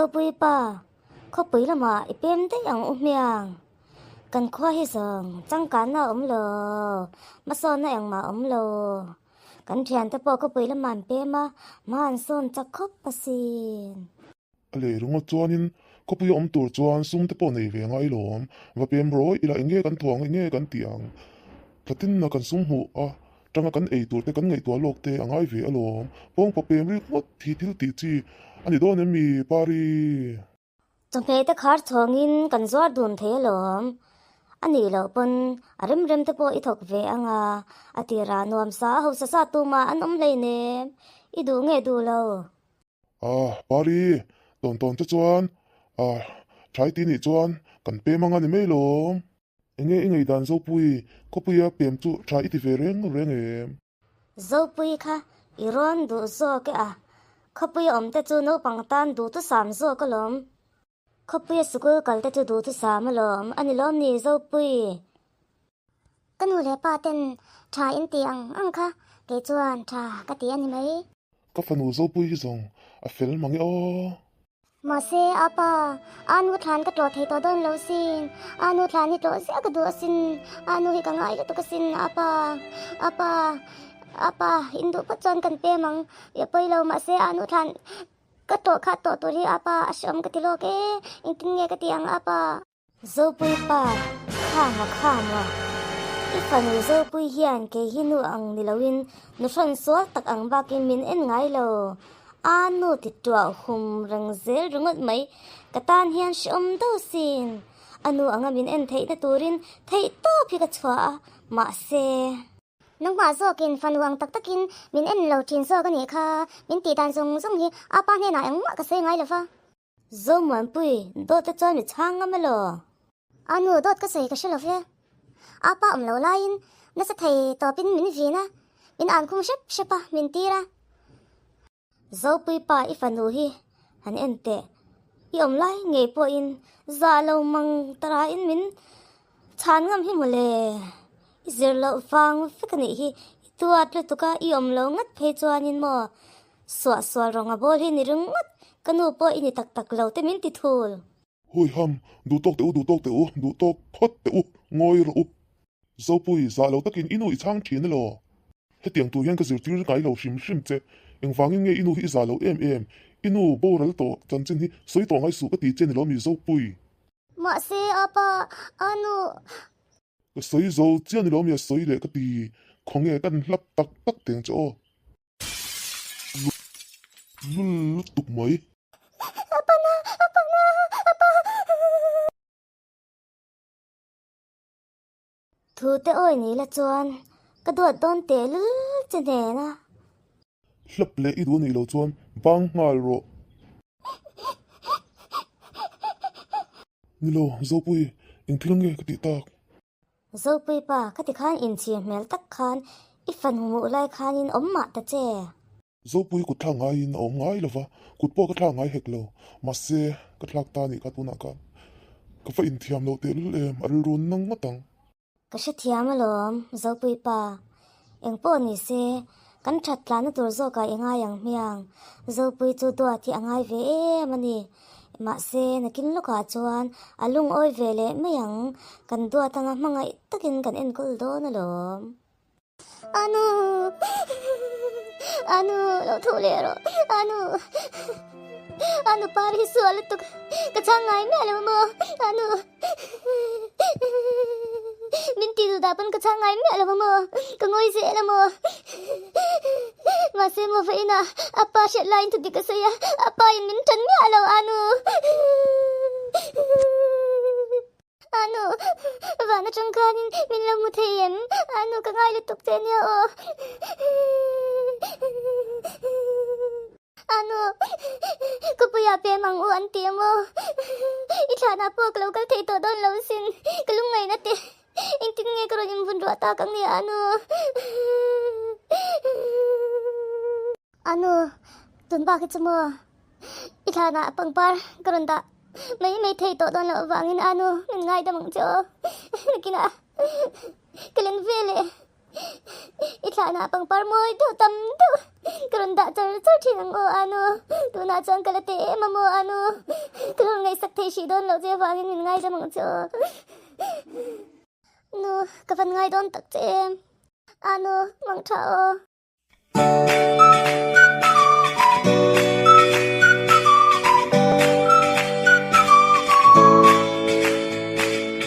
Zopui pa, khawpui lamah i pem daih ang u hmiang. Kan khua hi zawng changkanna a awm lo, hmasawnna engmah a awm lo. Kan thiante pawh khawpui lamah an pem a, hma an sawn chak khawp asin. A leh ringawt chuanin khawpui a awm tur chuan sum te pawh nei ve ngai lawm. Va pem rawih ila eng nge kan thuang eng nge kan tih ang? Thlatinna kan sum hmuh a tanga kan ei tur te kan ngaihtuah lawk te a ngai ve alawm. Pawngpa pem ringawt hi thil tih chi a ni dawn em mi Pari? Chawhmeh te khar chhawngin kan zuar dun thei alawm. A nih loh pawn a rem rem te pawh i thawk ve ang a, a tirah nuamsa a hausa sa tumah an awm hleinem. I duh nge duh lo? Ah, Pari, tawn tawn te chuan, ah, thai ti nih chuan kan pem anga ni mai lawm. Enge i ngaihdan Zopui, khawpuia pem chu tha i ti ve reng reng em? Zopui kha i rawn duh zawk e a, khawpuia awm te chu naupang tan duhthusam zawk alawm. Khawpuia sikul kal te chu duhthusam alawm, a ni lawm ni Zopui? Ka nu leh pa ten tha in ti ang ang kha kei chuan tha ka ti a ni mai. Ka fanu Zopui hi zawng a fel mang e aw. Mahse a pa, a nu thlan ka tlawh thei tawh dawn lo sin, a nu thlan hi tlawh ziah ka duh asin, a nu hi ka ngai lutuk asin a pa, a pa, a pa in duh phawt chuan kan pem ang, i pawi lo mahse a nu thlan ka tlawh kha tawh tur hi a pa a hreawm ka ti lawk e, engtin nge ka ti ang a pa. Zopui pa, Khama khama, i fanu Zopui hian kei hi nu ang ni loin nu hrawn sual tak ang bakin min en ngai lo. A nu ti tuah hum reng zel ringawt mai, ka tan hian hrehawm deuh sin. A nu anga min en theihna turin theih tawp hi ka chhuah a, mahse. Nangmah zawkin fanu ang tak takin min en lo thin zawk a nih kha, min tih dan zawng zawng hi a pa hnenah engmah ka sawi ngai lo va. Zomuanpui, dawt te chuan mi chhang ngam elaw? A nu, dawt ka sawi ka hre lo ve. A pa awm lo laiin nasa thei tawpin min vin a, min an khum hrep hrep a, min tir a. Zopui pa i fanu hi han en teh, i awm lai ngei pawhin zah lo mang tarain min chhan ngam hi mawle. I zir loh vang vek a nih hi, i tuat lutuk a, i awm lo ngat phei chuanin maw Suah sual rawng a bawl hi ni ringawt, ka nu pawh i ni tak tak lo te min ti thul. Hui ham, duh tawk teh u, duh tawk teh u, duh tawk phawt teh u, ngawi rawh u. Zopui, zah lo takin i nu i chhang thin elaw? Hetiang tur hian ka zirtir ngai lo hrim hrim che, engvangin nge i nu hi i zah lo em em? I nu boral tawh chanchin hi sawi tawh ngai suh ka ti che ni lo mi Zopui? Mahse, apa, a nu. Ka sawi zo chiah ni lo mi a sawi leh ka ti, khawnge kan hlap tak tak teng che aw. Lul lutuk mai. Apa na, apa na, apa. Thu te awi ni la chuan ka duat dawn teh lul che hnen a. Hlap leh i duh anih loh chuan bang nghal rawh. Nilo, Zopui, engthil nge ka tih tak? Zopui pa, khati khan inchhir hmel tak khan i fan hmuh lai khanin awm mah ta che. Zopui kut thlak ngaiin a awm ngai lova, kut pawh ka thlak ngai hek lo. Mahse, ka thlak ta anih kha tunah khan ka va inthiam loh tehlul em, a rilru nang ngawt ang. Ka hrethiam alawm, Zopui pa. Engpawh ni se, kan that tlanna tur zawkah i ngai ang hmiang. Zopui chu duat hi a ngai ve em a ni. Mahse, nakin lawkah chuan a lungawi ve leh mai ang. Kan duat anga hmangaih takin kan enkawl dawn alawm. Anu! Anu! Lo thu leh rawh. Anu! Anu par hi sual lutuk. Ka chhang ngai miah lo maw? Anu! Min ti duh dah pawn ka chhang ngai miah lo maw? Ka ngawi zel a maw? Mahse maw va inah a pa hriat laiin thu dik a sawi a, a pa in min tan miah lo Anu! Anu, van atang khanin min lo hmu thei em? Anu ka ngai lutuk che nia aw. Anu, ka puia pem ang u an ti amaw? I thlanah pawh ka lo kal thei tawh dawn lo sin, ka lungngaihna te engtin nge ka rawn invun ruah tak ang nia Anu? Anu, tun bak hi chu maw i thlanah pangpar ka rawn dah mai mai thei tawh dawn loh avangin Anu min ngaidam ang che aw, nakinah ka len ve leh. I thlanah pangpar mawi deuh tam deuh ka rawn dah char char thin ang aw Anu. Tunah chuan ka la teh em a maw Anu. Ka rawn ngaihsak thei hrih dawn loh che avangin min ngaidam ang che aw. Nu, ka van ngai dawn tak che em. Anu, mang tha aw.